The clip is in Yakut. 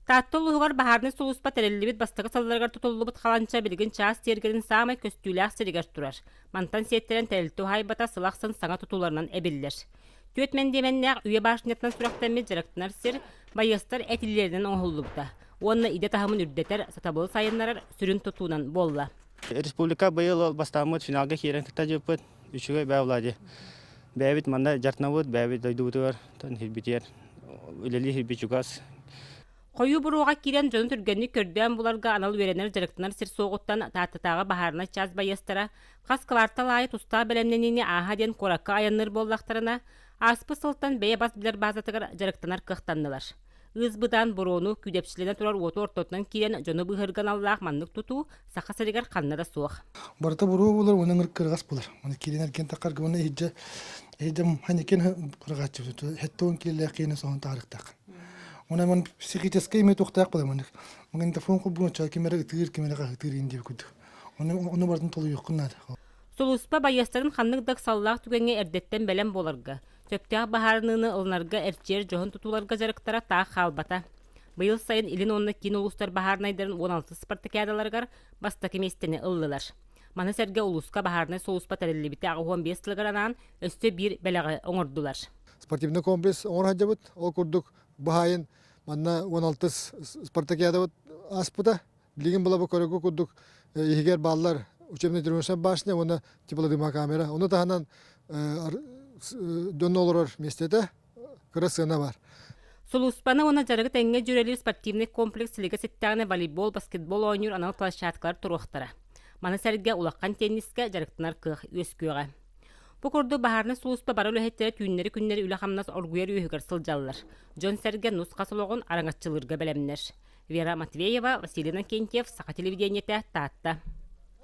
Таатта улууһугар баһаарынай сулууспа тэриллибит бастакы сылларыгар тутуллубут халанча билигин чаас тиэргэнин саамай көстүүлээх сиригэр турар. Мантан сиэттэрэн тэрилтэ уһаайбата сыл ахсын саҥа тутууларынан эбиллэр. Түөрт мэндиэмэннээх үйэ башнятынан сүрэхтэммит дьарыктанар сир байыастар этиллэринэн оҥоһуллубута уонна идэ таһымын үрдэтэр, сатабылы сайыннарар сүрүн тутуунан буолла. Республика быйыл ол бастааммыт финалга киирэн кытта дьыппыт. Үчүгэй бээ Влади. Бэйэбит манна дьартынабыт, бэйэбит дойдубутугар тон хирбитигэр үлэлии хирбит чугас. Хойуу буруоҕа киирэн дьону түргэнник көрдөөн буларга анал үөрэнэр дьарыктанар сир суоҕуттан Тааттатааҕы баһаарынай чаас байыастара хас квартал аайы тустаах бэлэмнэниини ааһа диэн куоракка айанныыр буоллахтарына, ааспыт сылтан бэйэ бас билэр баазатыгар дьарыктанар кыахтаннылар. Ыыс-быдаан буруону күүдэпчилэнэ турар уоту ортотунан киирэн дьону быыһыырга аналлаах маннык тутуу Саха сиригэр ханна да суох. Барыта буруо буолар уонна ыҥырык кыргас буолар. Уонна киирэн эргин таххарга уонна иһирдьэ иһирдьэ ханьыкин кыргааччы хеттуон киэллээх киэнэ соһон таарыктаах. Уонна ман психическэй эмиэ туохтаах буолар маннык. Магнитофон холбуун ким эрэ ытыыр, ким эрэ хаһытыыр иин диэбит курдук. Ону ону барытын толуйуоххун наада. Сулууспа байыастарын ханнык да ыксаллаах түгэҥҥэ эрдэттэн бэлэм буоларга, сөптөөх быһаарыныыны ылынарга эрчийэр дьоһун тутууларга дьарыктара таах хаалбата. Быйыл сайын Илин уонна киин улуустар баһаарынайдарын 16 спартакиадаларыгар бастакы миэстэни ыллылар. Маны сэргэ улууска баһаарынай сулууспа тэриллибитэ 85 сылыгар анаан өссө биир бэлэҕи оҥордулар. Спортивный комплекс оҥоро сылдьабыт. Ол курдук баһаайын манна 16 спартакиадабыт ааспыта. Билигин была бу көрөгү курдук иһигэр бааллар учебно-тренировочная башня уонна теплодымовая камера. Ону таһынан дьонно олорор миэстэтэ кыра сыана бар. Сулууспаны уонна дьарыгы тэҥҥэ дьүөрэлиир спортивный комплекс силигэ ситтэҕинэ волейбол, баскетбол оонньуур анал площадкалар туруохтара. Маны сэргэ улахан теннискэ дьарыктанар кыах үөскүөҕэ. Бу курдук баһаарынай сулууспа бары үлэһиттэрэ түүннэри-күннэри үлэ-хамнас оргуйар үөһүгэр сылдьаллар. Дьон-сэргэ нус-хас олоҕун араҥаччылыырга бэлэмнэр. Вера Матвеева, Василий Иннокентьев, Саха телевидениетэ, Таатта.